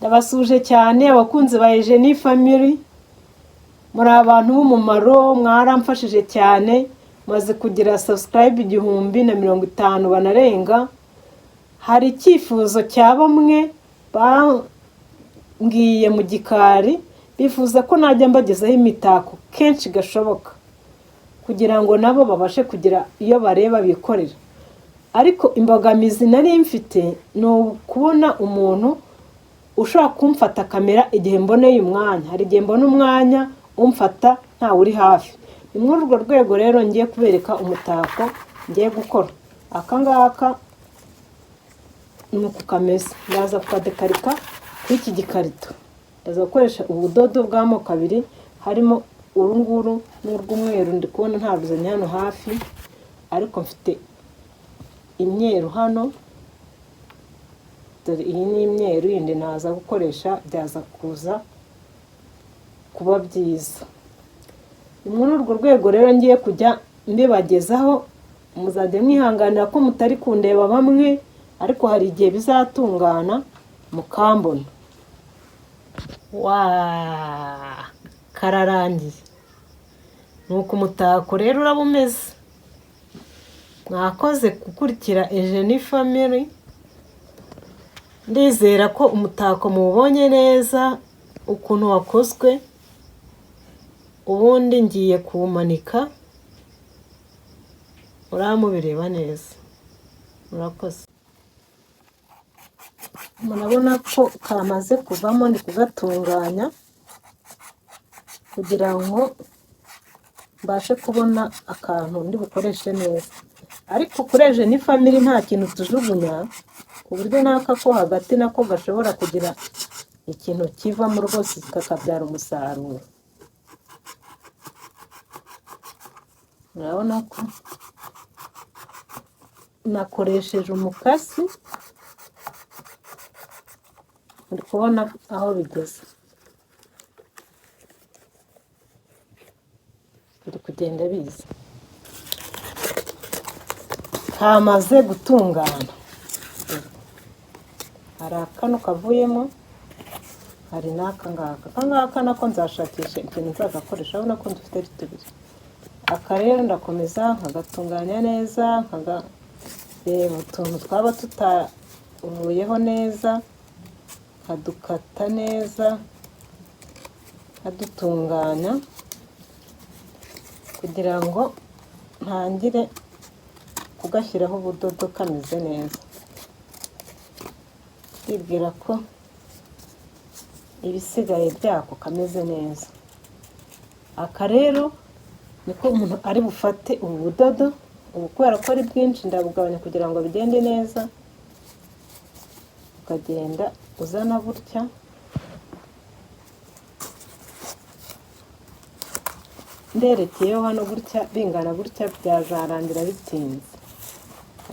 Ndabasuhuje cyane abakunzi ba Eugenie Family, muri abantu b'umumaro, mwaramfashije cyane, maze kugira subscribe 1050 banarenga. Hari icyifuzo cya bamwe bambwiye mu gikari, bifuza ko najya mbagezaho imitako kenshi gashoboka kugira ngo nabo babashe kugira iyo bareba bikorera. Ariko imbogamizi nari mfite ni ukubona umuntu ushobora kumfata kamera igihe mboneye umwanya. Hari igihe mbona umwanya umfata ntawe uri hafi. Ni muri urwo rwego rero ngiye kubereka umutako ngiye gukora. Aka ngaka ni uku kameze, ndaza kukadekarika kuri iki gikarito. Ndaza gukoresha ubudodo bw'amoko abiri, harimo uru nguru n'urw'umweru. Ndi kubona ntaruzanye hano hafi, ariko mfite imyeru hano. Dore iyi ni imyeru, yindi naza gukoresha byaza kuza kuba byiza. Ni muri urwo rwego rero ngiye kujya mbibagezaho, muzajya mwihanganira ko mutari kundeba bamwe, ariko hari igihe bizatungana mukambona. Waaa, kararangiye. Ni uku umutako rero uraba umeze. Mwakoze gukurikira Eugenie Family, ndizera ko umutako muwubonye neza ukuntu wakozwe. Ubundi ngiye kuwumanika, muraba mubireba neza. Murakoze. Murabona ko kamaze kuvamo, ndi kugatunganya kugira ngo mbashe kubona akantu ndi bukoreshe neza. Ariko kuri Eugenie Family nta kintu tujugunya, ku buryo n'aka ko hagati nako gashobora kugira ikintu kivamo rwose kakabyara umusaruro. Murabona ko nakoresheje umukasi, muri kubona aho bigeze, biri kugenda biza. Kamaze gutungana, hari akano kavuyemo, hari n'aka ngaka. Aka ngaka nako nzashakisha ikintu nzagakoresha, urabona ko dufite ari tubiri. Aka rero ndakomeza nkagatunganya neza, nkagareba utuntu twaba tutavuyeho neza, nkadukata neza, nkadutunganya kugira ngo ntangire kugashyiraho ubudodo kameze neza. Ndibwira ko ibisigaye byako kameze neza. Aka rero niko umuntu ari bufate ubu budodo, ubu kubera ko ari bwinshi ndabugabanya kugira ngo bigende neza, ukagenda uzana gutya. Nderekeyeho hano gutya, bingana gutya byazarangira bitinze,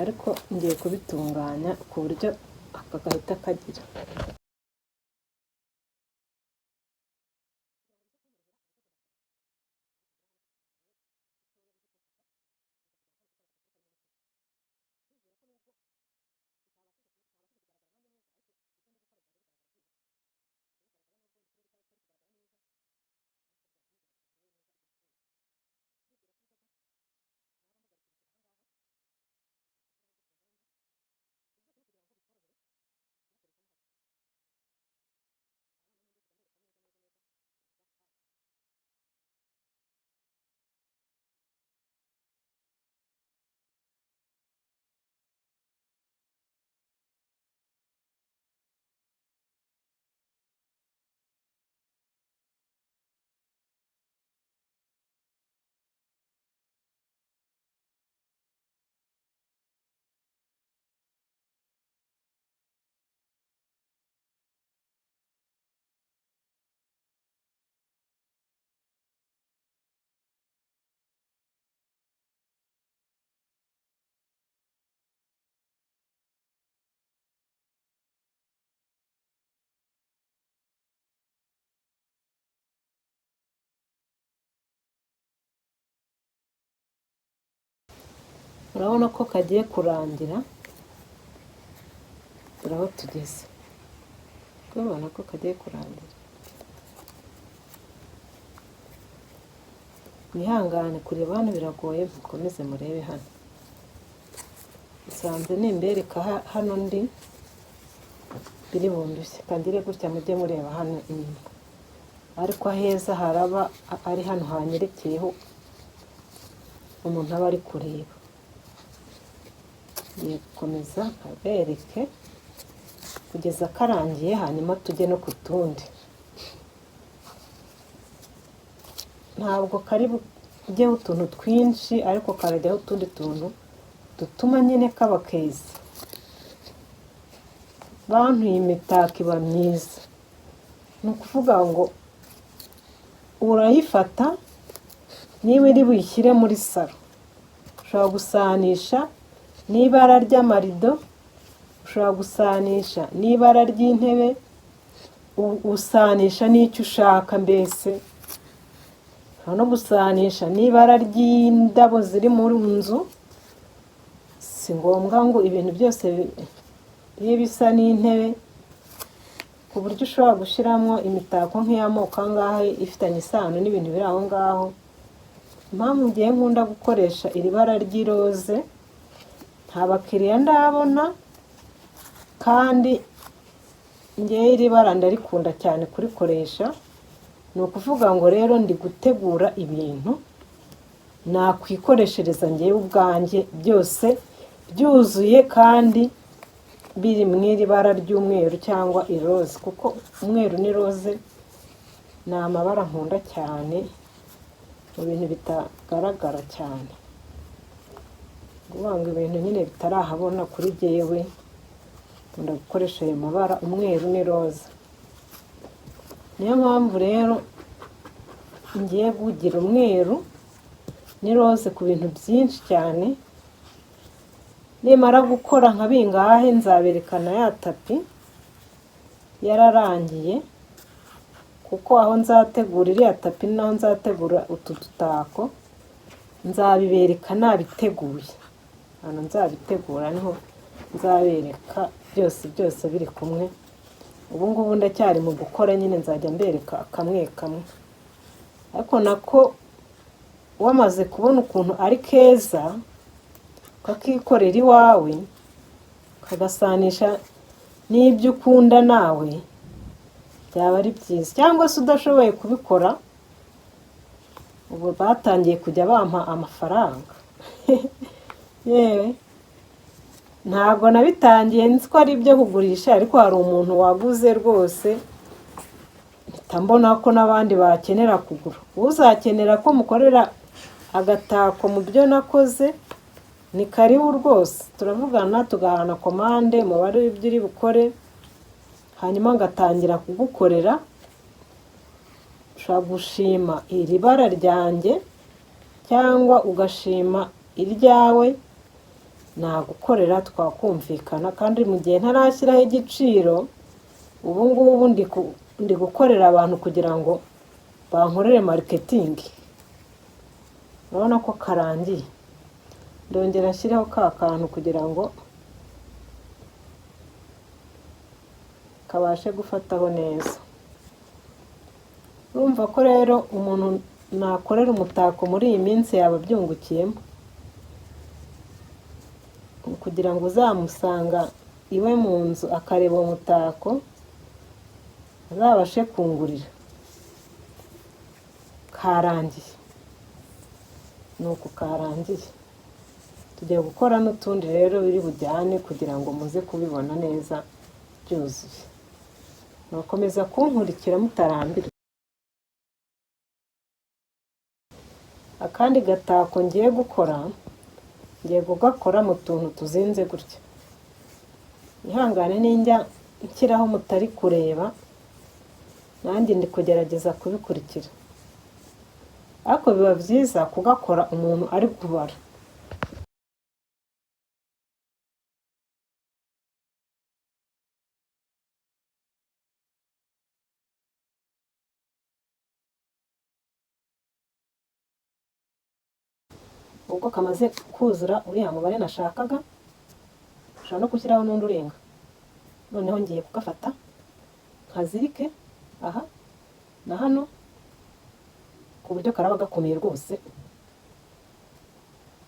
ariko ngiye kubitunganya ku buryo aka gahita kagira. Urabona ko kagiye kurangira, dore aho tugeze. Kubibona ko kagiye kurangira. Mwihangane, kureba hano biragoye, mukomeze murebe hano. Nsanze nimbereka hano ndi biri bundushye, kangire gutya mujye mureba hano inyuma, ariko aheza haraba ari hano hanyerekeyeho umuntu aba ari kureba. Ngiye gukomeza nkabereke kugeza karangiye, hanyuma tujye no ku tundi. Ntabwo kari bujyeho utuntu twinshi, ariko karajyaho utundi tuntu dutuma nyine kaba keza. Bantu, iyi mitako iba myiza, ni ukuvuga ngo urayifata niba iri buyishyire muri salo, ushobora gusanisha n'ibara ry'amarido, ushobora gusanisha n'ibara ry'intebe, usanisha n'icyo ushaka mbese. Ushobora no gusanisha n'ibara ry'indabo ziri mu nzu. Si ngombwa ngo ibintu byose bibe bisa n'intebe, ku buryo ushobora gushyiramo imitako nk'iy'amoko angahe ifitanye isano n'ibintu biri aho ngaho. Impamvu ngiye nkunda gukoresha iri bara ry'iroze, nta bakiriya ndabona, kandi ngewe iri bara ndarikunda cyane kurikoresha. Ni ukuvuga ngo rero ndi gutegura ibintu nakwikoreshereza ngewe ubwanjye, byose byuzuye kandi biri mu iri bara ry'umweru cyangwa iroze, kuko umweru n'iroze ni amabara nkunda cyane mu bintu bitagaragara cyane. Kuvuga ngo ibintu nyine bitarahabona kuri jyewe, nkunda gukoresha ayo mabara umweru n'iroza. Niyo mpamvu rero ngiye kugira umweru n'iroze ku bintu byinshi cyane. Nimara gukora nka bingahe nzaberekana ya tapi yararangiye, kuko aho nzategura iriya tapi naho nzategura utu dutako nzabibereka nabiteguye. Ahantu nzabitegura niho nzabereka byose byose biri kumwe. Ubu ngubu ndacyari mu gukora nyine, nzajya mbereka kamwe kamwe, ariko nako wamaze kubona ukuntu ari keza, ukakikorera iwawe, ukagasanisha n'ibyo ukunda nawe, byaba ari byiza. Cyangwa se udashoboye kubikora, ubu batangiye kujya bampa amafaranga. Yewe, ntabwo nabitangiye nzi ko ari ibyo kugurisha, ariko hari umuntu waguze rwose, mpita mbona ko n'abandi bakenera kugura. Uzakenera ko mukorera agatako mu byo nakoze, ni karibu rwose, turavugana tugahana komande, umubare w'ibyo uri bukore, hanyuma ngatangira kugukorera. Ushobora gushima iri bara ryanjye cyangwa ugashima iryawe, nagukorera twakumvikana. Kandi mu gihe ntarashyiraho igiciro, ubu ngubu ndi gukorera abantu kugira ngo bankorere marketing. Urabona ko karangiye, ndongera nshyireho ka kantu kugira ngo kabashe gufataho neza. Urumva ko rero umuntu nakorera umutako muri iyi minsi yaba abyungukiyemo, kugira ngo uzamusanga iwe mu nzu akareba uwo mutako azabashe kungurira. Karangiye, ni uku karangiye. Tugiye gukora n'utundi rero biri bujyane kugira ngo muze kubibona neza byuzuye. Murakomeza kunkurikira mutarambirwa. Akandi gatako ngiye gukora, ngiye kugakora mu tuntu tuzinze gutya. Ihangane ninjya nshyiraho mutari kureba, nanjye ndi kugerageza kubikurikira, ariko biba byiza kugakora umuntu ari kubara. Ubwo kamaze kuzura uriya mubare nashakaga, ushobora no gushyiraho n'undi urenga. Noneho ngiye kugafata Nkazirike aha na hano ku buryo karaba gakomeye rwose,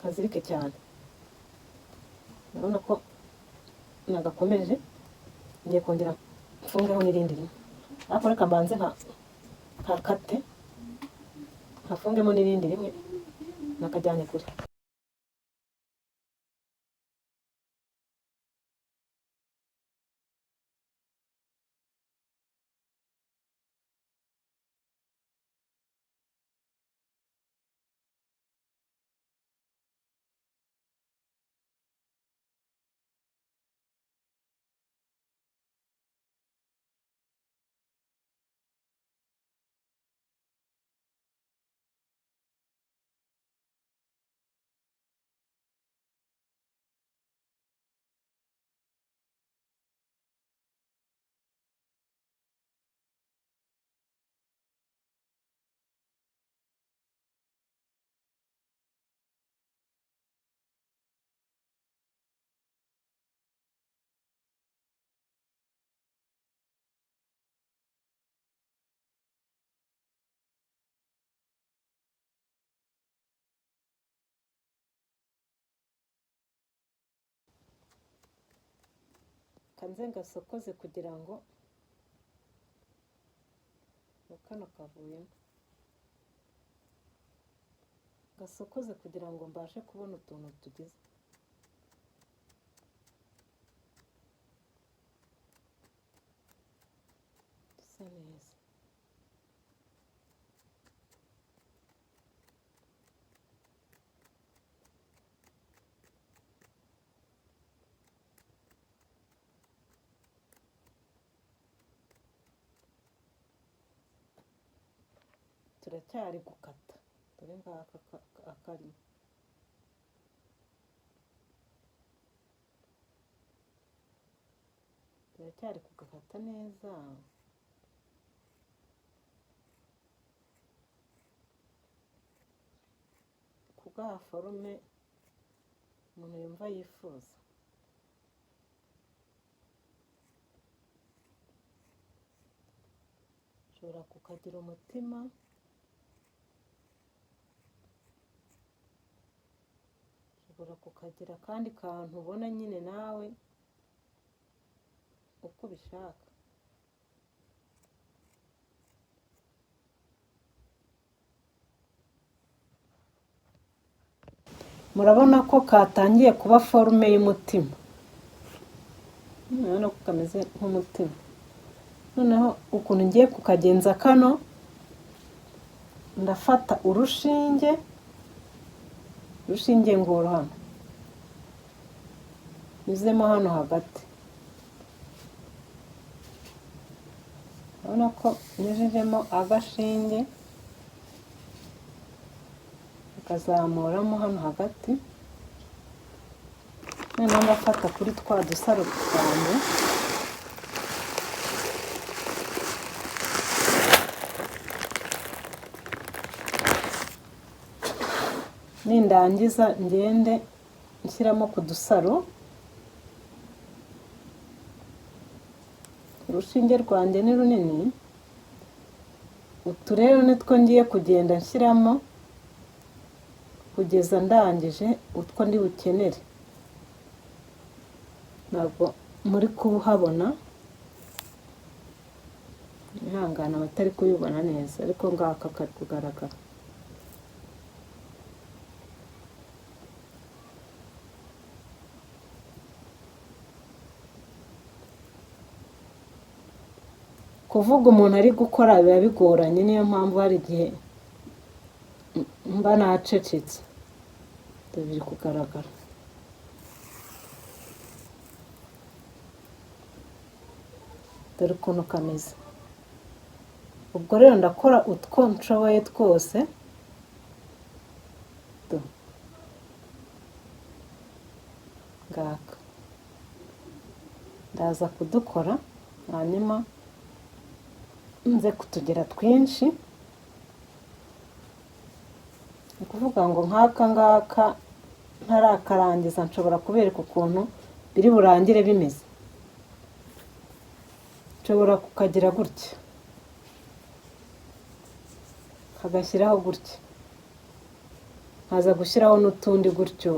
kazirike cyane. Urabona ko nagakomeje, ngiye kongera mfungeho n'irindi rimwe, ariko reka mbanze nkakate nkafungemo n'irindi rimwe nakajyanye kure. Kanze ngasokoze kugira ngo kano kavuyemo, gasokoze kugira ngo mbashe kubona utuntu tugize. Dusa neza. Turacyari gukata, dore ngaka akarimo. Turacyari kugakata neza. Kugaha forume umuntu yumva yifuza. Ushobora kukagira umutima, ushobora kukagira akandi kantu ubona nyine nawe uko ubishaka. Murabona ko katangiye kuba forume y'umutima, murabona ko kameze nk'umutima. Noneho ukuntu ngiye kukagenza kano, ndafata urushinge, urushinge nguru hano, nyuzemo hano hagati. Urabona ko nyujijemo agashinge, akazamuramo hano hagati. Noneho ndafata kuri twa dusaro twanjye, nindangiza ngende nshyiramo ku dusaro. Urushinge rwanjye ni runini, utu rero nitwo ngiye kugenda nshyiramo kugeza ndangije utwo ndi bukenere. Ntabwo muri kuhabona, ihangana abatari kubibona neza, ariko ngaka kari kugaragara. Kuvuga umuntu ari gukora biba bigoranye, niyo mpamvu hari igihe mba nacecetse. Biri kugaragara. Dore ukuntu kameze. Ubwo rero ndakora utwo nshoboye twose. Ngaka ndaza kudukora, hanyuma nze kutugira twinshi. Ni ukuvuga ngo nk'aka ngaka ntarakarangiza nshobora kubereka ukuntu biri burangire bimeze. Nshobora kukagira gutya, kagashyiraho gutya, nkaza gushyiraho n'utundi gutyo.